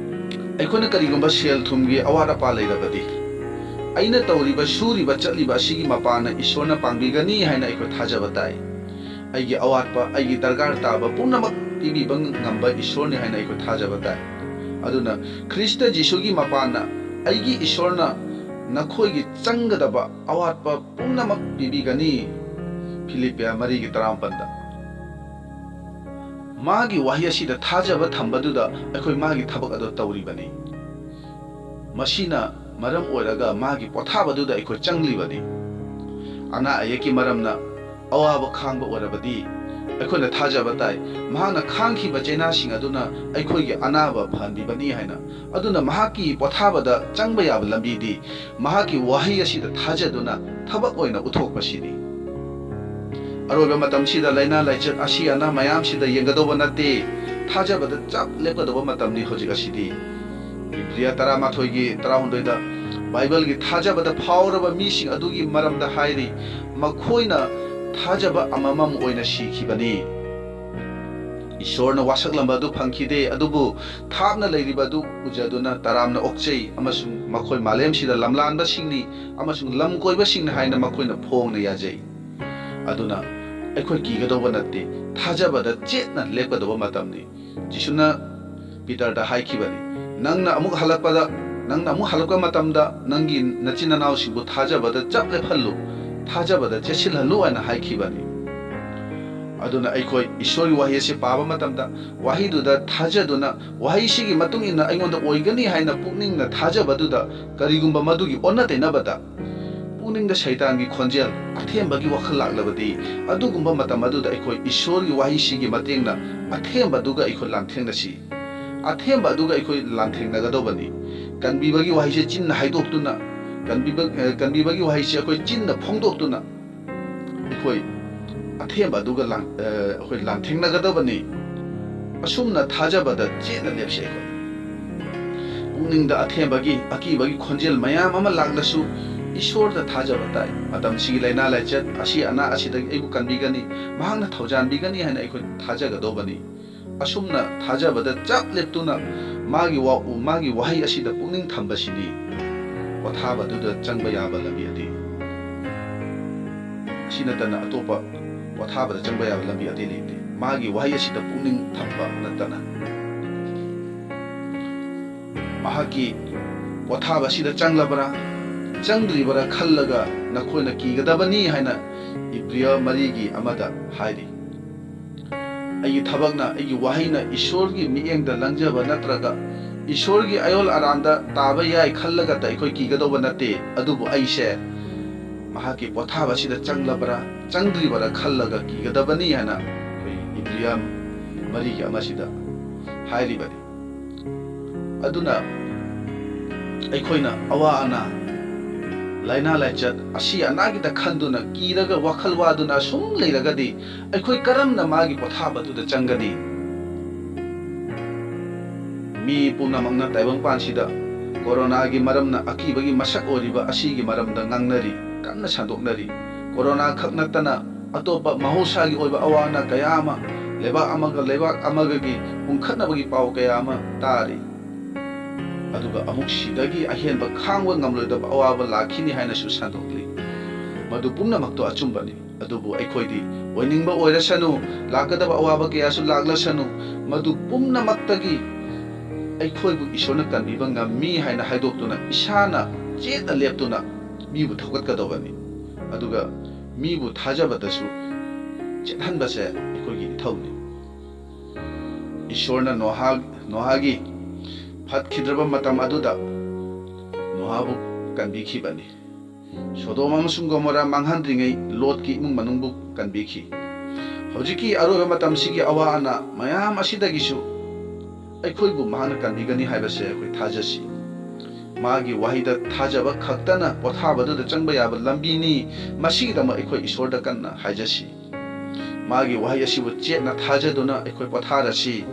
ꯑꯩꯈꯣꯏꯅ ꯀꯔꯤꯒꯨꯝꯕ ꯁꯦꯜ ꯊꯨꯝꯒꯤ ꯑꯋꯥꯠ ꯑꯄꯥ ꯂꯩꯔꯕꯗꯤ, ꯑꯩꯅ ꯇꯧꯔꯤꯕ, ꯁꯨꯔꯤꯕ, ꯆꯠꯂꯤꯕ ꯑꯁꯤꯒꯤ ꯃꯄꯥꯟꯅ ꯏꯁꯣꯔꯅ ꯄꯥꯡꯕꯤꯒꯅꯤ ꯍꯥꯏꯅ ꯑꯩꯈꯣꯏ ꯊꯥꯖꯕ ꯇꯥꯏ꯫ ꯑꯩꯒꯤ ꯑꯋꯥꯠꯄ, ꯑꯩꯒꯤ ꯗꯔꯀꯥꯔ ꯇꯥꯕ ꯄꯨꯝꯅꯃꯛ ꯄꯤꯕꯤꯕ ꯉꯝꯕ ꯏꯁꯣꯔꯅꯤ ꯍꯥꯏꯅ ꯑꯩꯈꯣꯏ ꯊꯥꯖꯕ ꯇꯥꯏ꯫ ꯑꯗꯨꯅ ꯈ꯭ꯔꯤꯁꯇ ꯖꯤꯁꯨꯒꯤ ꯃꯄꯥꯟꯅ ꯑꯩꯒꯤ ꯏꯁꯣꯔꯅ ꯅꯈꯣꯏꯒꯤ ꯆꯪꯒꯗꯕ ꯑꯋꯥꯠꯄ ꯄꯨꯝꯅꯃꯛ ꯄꯤꯕꯤꯒꯅꯤ꯫ ꯐꯤꯂꯤꯞꯄꯤꯌꯥ ꯃꯔꯤꯒꯤ ꯇꯔꯥꯃꯥꯄꯟꯗ꯫ ꯃꯥꯒꯤ ꯋꯥꯍꯩ ꯑꯁꯤꯗ ꯊꯥꯖꯕ ꯊꯝꯕꯗꯨꯗ ꯑꯩꯈꯣꯏ ꯃꯥꯒꯤ ꯊꯕꯛ ꯑꯗꯨ ꯇꯧꯔꯤꯕꯅꯤ꯫ ꯃꯁꯤꯅ ꯃꯔꯝ ꯑꯣꯏꯔꯒ ꯃꯥꯒꯤ ꯄꯣꯊꯥꯕꯗꯨꯗ ꯑꯩꯈꯣꯏ ꯆꯪꯂꯤꯕꯅꯤ꯫ ꯑꯅꯥ ꯑꯌꯦꯛꯀꯤ ꯃꯔꯝꯅ ꯑꯋꯥꯕ ꯈꯥꯡꯕ ꯑꯣꯏꯔꯕꯗꯤ, ꯑꯩꯈꯣꯏꯅ ꯊꯥꯖꯕ ꯇꯥꯏ, ꯃꯍꯥꯛꯅ ꯈꯥꯡꯈꯤꯕ ꯆꯩꯅꯥꯁꯤꯡ ꯑꯗꯨꯅ ꯑꯩꯈꯣꯏꯒꯤ ꯑꯅꯥꯕ ꯐꯍꯟꯕꯤꯕꯅꯤ ꯍꯥꯏꯅ꯫ ꯑꯗꯨꯅ ꯃꯍꯥꯛꯀꯤ ꯄꯣꯊꯥꯕꯗ ꯆꯪꯕ ꯌꯥꯕ ꯂꯝꯕꯤꯗꯤ ꯃꯍꯥꯛꯀꯤ ꯋꯥꯍꯩ ꯑꯁꯤꯗ ꯊꯥꯖꯗꯨꯅ ꯊꯕꯛ ꯑꯣꯏꯅ ꯎꯠꯊꯣꯛꯄꯁꯤꯅꯤ꯫ ꯑꯔꯣꯏꯕ ꯃꯇꯝꯁꯤꯗ ꯂꯥꯏꯅꯥ ꯂꯥꯏꯆꯠ ꯑꯁꯤ ꯑꯅꯥ ꯃꯌꯥꯝꯁꯤꯗ ꯌꯦꯡꯒꯗꯧꯕ ꯅꯠꯇꯦ꯫ ꯊꯥꯖꯕꯗ ꯆꯞ ꯂꯦꯞꯀꯗꯧꯕ ꯃꯇꯝꯅꯤ ꯍꯧꯖꯤꯛ ꯑꯁꯤꯗꯤ꯫ ꯏꯕ꯭ꯔꯤꯌꯥ ꯇꯔꯥꯃꯥꯊꯣꯏꯒꯤ ꯇꯔꯥꯍꯨꯝꯗꯣꯏꯗ ꯕꯥꯏꯕꯜꯒꯤ ꯊꯥꯖꯕꯗ ꯐꯥꯎꯔꯕ ꯃꯤꯁꯤꯡ ꯑꯗꯨꯒꯤ ꯃꯔꯝꯗ ꯍꯥꯏꯔꯤ, ꯃꯈꯣꯏꯅ ꯊꯥꯖꯕ ꯑꯃꯃꯝ ꯑꯣꯏꯅ ꯁꯤꯈꯤꯕꯅꯤ꯫ ꯏꯁꯣꯔꯅ ꯋꯥꯁꯛꯂꯝꯕ ꯑꯗꯨ ꯐꯪꯈꯤꯗꯦ, ꯑꯗꯨꯕꯨ ꯊꯥꯞꯅ ꯂꯩꯔꯤꯕ ꯑꯗꯨ ꯎꯖꯗꯨꯅ ꯇꯔꯥꯝꯅ ꯑꯣꯛꯆꯩ, ꯑꯃꯁꯨꯡ ꯃꯈꯣꯏ ꯃꯥꯂꯦꯝꯁꯤꯗ ꯂꯝꯂꯥꯟꯕꯁꯤꯡꯅꯤ ꯑꯃꯁꯨꯡ ꯂꯝ ꯀꯣꯏꯕꯁꯤꯡꯅꯤ ꯍꯥꯏꯅ ꯃꯈꯣꯏꯅ ꯐꯣꯡꯅ ꯌꯥꯖꯩ꯫ ꯑꯗꯨꯅ ꯑꯩꯈꯣꯏ ꯀꯤꯒꯗꯧꯕ ꯅꯠꯇꯦ, ꯊꯥꯖꯕꯗ ꯆꯦꯠꯅ ꯂꯦꯞꯀꯗꯧꯕ ꯃꯇꯝꯅꯤ꯫ ꯖꯤꯁꯨꯅ ꯄꯤꯇꯔꯗ ꯍꯥꯏꯈꯤꯕꯅꯤ, "ꯅꯪꯅ ꯑꯃꯨꯛ ꯍꯜꯂꯛꯄꯗ, ꯅꯪꯅ ꯑꯃꯨꯛ ꯍꯜꯂꯛꯄ ꯃꯇꯝꯗ ꯅꯪꯒꯤ ꯅꯆꯤꯟ ꯅꯅꯥꯎꯁꯤꯡꯕꯨ ꯊꯥꯖꯕꯗ ꯆꯞ ꯂꯦꯞꯍꯜꯂꯨ, ꯊꯥꯖꯕꯗ ꯆꯦꯠꯁꯤꯜꯍꯜꯂꯨ" ꯍꯥꯏꯅ ꯍꯥꯏꯈꯤꯕꯅꯤ꯫ ꯑꯗꯨꯅ ꯑꯩꯈꯣꯏ ꯏꯁꯣꯔꯒꯤ ꯋꯥꯍꯩ ꯑꯁꯤ ꯄꯥꯕ ꯃꯇꯝꯗ, ꯋꯥꯍꯩꯗꯨꯗ ꯊꯥꯖꯗꯨꯅ, ꯋꯥꯍꯩꯁꯤꯒꯤ ꯃꯇꯨꯡ ꯏꯟꯅ ꯑꯩꯉꯣꯟꯗ ꯑꯣꯏꯒꯅꯤ ꯍꯥꯏꯅ ꯄꯨꯛꯅꯤꯡꯅ ꯊꯥꯖꯕꯗꯨꯗ, ꯀꯔꯤꯒꯨꯝꯕ ꯃꯗꯨꯒꯤ ꯑꯣꯟꯅ ꯇꯩꯅꯕꯗ, ꯄꯨꯛꯅꯤꯡꯗ ꯁꯩꯇꯥꯟꯒꯤ ꯈꯣꯟꯖꯦꯜ, ꯑꯊꯦꯝꯕꯒꯤ ꯋꯥꯈꯜ ꯂꯥꯛꯂꯕꯗꯤ, ꯑꯗꯨꯒꯨꯝꯕ ꯃꯇꯝ ꯑꯗꯨꯗ ꯑꯩꯈꯣꯏ ꯏꯁꯣꯔꯒꯤ ꯋꯥꯍꯩꯁꯤꯒꯤ ꯃꯇꯦꯡꯅ ꯑꯊꯦꯝꯕꯗꯨꯒ ꯑꯩꯈꯣꯏ ꯂꯥꯟꯊꯦꯡꯅꯁꯤ꯫ ꯑꯊꯦꯝꯕ ꯑꯗꯨꯒ ꯑꯩꯈꯣꯏ ꯂꯥꯟꯊꯦꯡꯅꯒꯗꯧꯕꯅꯤ꯫ ꯀꯟꯕꯤꯕꯒꯤ ꯋꯥꯍꯩꯁꯦ ꯆꯤꯟꯅ ꯍꯥꯏꯗꯣꯛꯇꯨꯅ, ꯀꯟꯕꯤꯕ-, ꯑ, ꯀꯟꯕꯤꯕꯒꯤ ꯋꯥꯍꯩꯁꯦ ꯑꯩꯈꯣꯏ ꯆꯤꯟꯅ ꯐꯣꯡꯗꯣꯛꯇꯨꯅ, ꯑꯩꯈꯣꯏ ꯑꯊꯦꯝꯕ ꯑꯗꯨꯒ ꯂꯥꯟ-, ꯑ, ꯑꯩꯈꯣꯏ ꯂꯥꯟꯊꯦꯡꯅꯒꯗꯕꯅꯤ꯫ ꯑꯁꯨꯝꯅ ꯊꯥꯖꯕꯗ ꯆꯦꯠꯅ ꯂꯦꯞꯁꯤ꯫ ꯑꯩꯈꯣꯏ ꯄꯨꯛꯅꯤꯡꯗ ꯑꯊꯦꯝꯕꯒꯤ, ꯑꯀꯤꯕꯒꯤ ꯈꯣꯟꯖꯦꯜ ꯃꯌꯥꯝ ꯑꯃ ꯂꯥꯛꯂꯁꯨ, ꯏꯁꯣꯔꯗ ꯊꯥꯖꯕ ꯇꯥꯏ꯫ ꯃꯇꯝꯁꯤꯒꯤ ꯂꯥꯏꯅꯥ ꯂꯥꯏꯆꯠ, ꯑꯁꯤ ꯑꯅꯥ ꯑꯁꯤꯗꯒꯤ ꯑꯩꯕꯨ ꯀꯟꯕꯤꯒꯅꯤ, ꯃꯍꯥꯛꯅ ꯊꯧꯖꯥꯟꯕꯤꯒꯅꯤ ꯍꯥꯏꯅ ꯑꯩꯈꯣꯏ ꯊꯥꯖꯒꯗꯧꯕꯅꯤ꯫ ꯑꯁꯨꯝꯅ ꯊꯥꯖꯕꯗ ꯆꯞ ꯂꯦꯞꯇꯨꯅ ꯃꯥꯒꯤ ꯋꯥ-, ꯃꯥꯒꯤ ꯋꯥꯍꯩ ꯑꯁꯤꯗ ꯄꯨꯛꯅꯤꯡ ꯊꯝꯕꯁꯤꯅꯤ ꯄꯣꯊꯥꯕꯗꯨꯗ ꯆꯪꯕ ꯌꯥꯕ ꯂꯝꯕꯤ ꯑꯇꯩ꯫ ꯑꯁꯤ ꯅꯠꯇꯅ ꯑꯇꯣꯞꯄ ꯄꯣꯊꯥꯕꯗ ꯆꯪꯕ ꯌꯥꯕ ꯂꯝꯕꯤ ꯑꯇꯩ ꯂꯩꯇꯦ꯫ ꯃꯥꯒꯤ ꯋꯥꯍꯩ ꯑꯁꯤꯗ ꯄꯨꯛꯅꯤꯡ ꯊꯝꯕ ꯅꯠꯇꯅ꯫ ꯃꯍꯥꯛꯀꯤ ꯄꯣꯊꯥꯕ ꯑꯁꯤꯗ ꯆꯪꯂꯕ꯭ꯔꯥ, ꯆꯪꯗ꯭ꯔꯤꯕ꯭ꯔꯥ ꯈꯜꯂꯒ ꯅꯈꯣꯏꯅ ꯀꯤꯒꯗꯕꯅꯤ ꯍꯥꯏꯅ ꯏꯕ꯭ꯔꯤꯌ ꯃꯔꯤꯒꯤ ꯑꯃꯗ ꯍꯥꯏꯔꯤ꯫ ꯑꯩꯒꯤ ꯊꯕꯛꯅ, ꯑꯩꯒꯤ ꯋꯥꯍꯩꯅ ꯏꯁꯣꯔꯒꯤ ꯃꯤꯠꯌꯦꯡꯗ ꯂꯪꯖꯕ ꯅꯠꯇ꯭ꯔꯒ ꯏꯁꯣꯔꯒꯤ ꯑꯌꯣꯜ ꯑꯔꯥꯟꯗ ꯇꯥꯕ ꯌꯥꯏ ꯈꯜꯂꯒꯇ ꯑꯩꯈꯣꯏ ꯀꯤꯒꯗꯧꯕ ꯅꯠꯇꯦ꯫ ꯑꯗꯨꯕꯨ ꯑꯩꯁꯦ ꯃꯍꯥꯛꯀꯤ ꯄꯣꯊꯥꯕ ꯑꯁꯤꯗ ꯆꯪꯂꯕ꯭ꯔꯥ, ꯆꯪꯗ꯭ꯔꯤꯕꯔꯥ ꯈꯜꯂꯒ ꯀꯤꯒꯗꯕꯅꯤ ꯍꯥꯏꯅ ꯑꯩꯈꯣꯏ ꯏꯕ꯭ꯔꯤꯌꯝ ꯃꯔꯤꯒꯤ ꯑꯃꯁꯤꯗ ꯍꯥꯏꯔꯤꯕꯅꯤ꯫ ꯑꯗꯨꯅ ꯑꯩꯈꯣꯏꯅ ꯑꯋꯥ ꯑꯅꯥ, ꯂꯥꯏꯅꯥ ꯂꯥꯏꯆꯠ, ꯑꯁꯤ ꯑꯅꯥꯒꯤꯗ ꯈꯟꯗꯨꯅ ꯀꯤꯔꯒ ꯋꯥꯈꯜ ꯋꯥꯗꯨꯅ ꯁꯨꯝ ꯂꯩꯔꯒꯗꯤ ꯑꯩꯈꯣꯏ ꯀꯔꯝꯅ ꯃꯥꯒꯤ ꯄꯣꯊꯥꯕꯗꯨꯗ ꯆꯪꯒꯅꯤ? ꯃꯤ ꯄꯨꯝꯅꯃꯛꯅ ꯇꯥꯏꯕꯪꯄꯥꯟꯁꯤꯗ ꯀꯣꯔꯣꯅꯥꯒꯤ ꯃꯔꯝꯅ ꯑꯀꯤꯕꯒꯤ ꯃꯁꯛ ꯑꯣꯏꯔꯤꯕ ꯑꯁꯤꯒꯤ ꯃꯔꯝꯗ ꯉꯥꯡꯅꯔꯤ, ꯀꯟꯅ ꯁꯟꯗꯣꯛꯅꯔꯤ꯫ ꯀꯣꯔꯣꯅꯥ ꯈꯛ ꯅꯠꯇꯅ ꯑꯇꯣꯞꯄ ꯃꯍꯧꯁꯥꯒꯤ ꯑꯣꯏꯕ ꯑꯋꯥ ꯑꯅꯥ ꯀꯌꯥ ꯑꯃ, ꯂꯩꯕꯥꯛ ꯑꯃꯒ ꯂꯩꯕꯥꯛ ꯑꯃꯒꯒꯤ ꯄꯨꯡꯈꯠꯅꯕꯒꯤ ꯄꯥꯎ ꯀꯌꯥ ꯑꯃ ꯇꯥꯔꯤ꯫ ꯑꯗꯨꯒ ꯑꯃꯨꯛ ꯁꯤꯗꯒꯤ ꯑꯍꯦꯟꯕ ꯈꯥꯡꯕ ꯉꯝꯂꯣꯏꯗꯕ ꯑꯋꯥꯕ ꯂꯥꯛꯈꯤꯅꯤ ꯍꯥꯏꯅꯁꯨ ꯁꯟꯗꯣꯛꯂꯤ꯫ ꯃꯗꯨ ꯄꯨꯝꯅꯃꯛꯇꯣ ꯑꯆꯨꯝꯕꯅꯤ꯫ ꯑꯗꯨꯕꯨ ꯑꯩꯈꯣꯏꯗꯤ ꯑꯣꯏꯅꯤꯡꯕ ꯑꯣꯏꯔꯁꯅꯨ, ꯂꯥꯛꯀꯗꯕ ꯑꯋꯥꯕ ꯀꯌꯥꯁꯨ ꯂꯥꯛꯂꯁꯅꯨ, ꯃꯗꯨ ꯄꯨꯝꯅꯃꯛꯇꯒꯤ ꯑꯩꯈꯣꯏꯕꯨ ꯏꯁꯣꯔꯅ ꯀꯟꯕꯤꯕ ꯉꯝꯃꯤ ꯍꯥꯏꯅ ꯍꯥꯏꯗꯣꯛꯇꯨꯅ ꯏꯁꯥꯅ ꯆꯦꯠꯅ ꯂꯦꯞꯇꯨꯅ ꯃꯤꯕꯨ ꯊꯧꯒꯠꯀꯗꯧꯕꯅꯤ꯫ ꯑꯗꯨꯒ ꯃꯤꯕꯨ ꯊꯥꯖꯕꯗꯁꯨ ꯆꯦꯠꯍꯟꯕꯁꯦ ꯑꯩꯈꯣꯏꯒꯤ ꯏꯊꯧꯅꯤ꯫ ꯏꯁꯣꯔꯅ ꯅꯣꯍꯥ, ꯅꯣꯍꯥꯒꯤ ꯐꯠꯈꯤꯗ꯭ꯔꯕ ꯃꯇꯝ ꯑꯗꯨꯗ ꯅꯣꯍꯥꯕꯨ ꯀꯟꯕꯤꯈꯤꯕꯅꯤ꯫ ꯁꯣꯗꯣꯝ ꯑꯃꯁꯨꯡ ꯒꯣꯃꯣꯔꯥ ꯃꯥꯡꯍꯟꯗ꯭ꯔꯤꯉꯩ ꯂꯣꯠꯀꯤ ꯏꯃꯨꯡ ꯃꯅꯨꯡꯕꯨ ꯀꯟꯕꯤꯈꯤ꯫ ꯍꯧꯖꯤꯛꯀꯤ ꯑꯔꯣꯏꯕ ꯃꯇꯝꯁꯤꯒꯤ ꯑꯋꯥ ꯑꯅꯥ ꯃꯌꯥꯝ ꯑꯁꯤꯗꯒꯤꯁꯨ ꯑꯩꯈꯣꯏꯕꯨ ꯃꯍꯥꯛꯅ ꯀꯟꯕꯤꯒꯅꯤ ꯍꯥꯏꯕꯁꯦ ꯑꯩꯈꯣꯏ ꯊꯥꯖꯁꯤ꯫ ꯃꯥꯒꯤ ꯋꯥꯍꯩꯗ ꯊꯥꯖꯕ ꯈꯛꯇꯅ ꯄꯣꯊꯥꯕꯗꯨꯗ ꯆꯪꯕ ꯌꯥꯕ ꯂꯝꯕꯤꯅꯤ꯫ ꯃꯁꯤꯒꯤꯗꯃꯛ ꯑꯩꯈꯣꯏ ꯏꯁꯣꯔꯗ ꯀꯟꯅ ꯍꯥꯏꯖꯁꯤ꯫ ꯃꯥꯒꯤ ꯋꯥꯍꯩ ꯑꯁꯤꯕꯨ ꯆꯦꯠꯅ ꯊꯥꯖꯗꯨꯅ ꯑꯩꯈꯣꯏ ꯄꯣꯊꯥꯔꯁꯤ꯫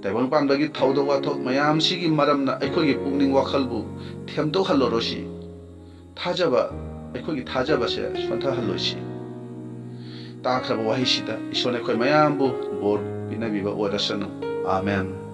ꯇꯥꯏꯕꯪꯄꯥꯟꯕꯒꯤ ꯊꯧꯗꯣꯛ ꯋꯥꯊꯣꯛ ꯃꯌꯥꯝꯁꯤꯒꯤ ꯃꯔꯝꯅ ꯑꯩꯈꯣꯏꯒꯤ ꯄꯨꯛꯅꯤꯡ ꯋꯥꯈꯜꯕꯨ ꯊꯦꯝꯗꯣꯛꯍꯜꯂꯔꯣꯏꯁꯤ꯫ ꯊꯥꯖꯕ, ꯑꯩꯈꯣꯏꯒꯤ ꯊꯥꯖꯕꯁꯦ ꯁꯣꯟꯊꯍꯜꯂꯣꯏꯁꯤ꯫ ꯇꯥꯈ꯭ꯔꯕ ꯋꯥꯍꯩꯁꯤꯗ ꯏꯁꯣꯔꯅ ꯑꯩꯈꯣꯏ ꯃꯌꯥꯝꯕꯨ ꯕꯣꯔ ꯄꯤꯅꯕꯤꯕ ꯑꯣꯏꯔꯁꯅꯨ꯫ ꯑꯥꯃꯦꯟ꯫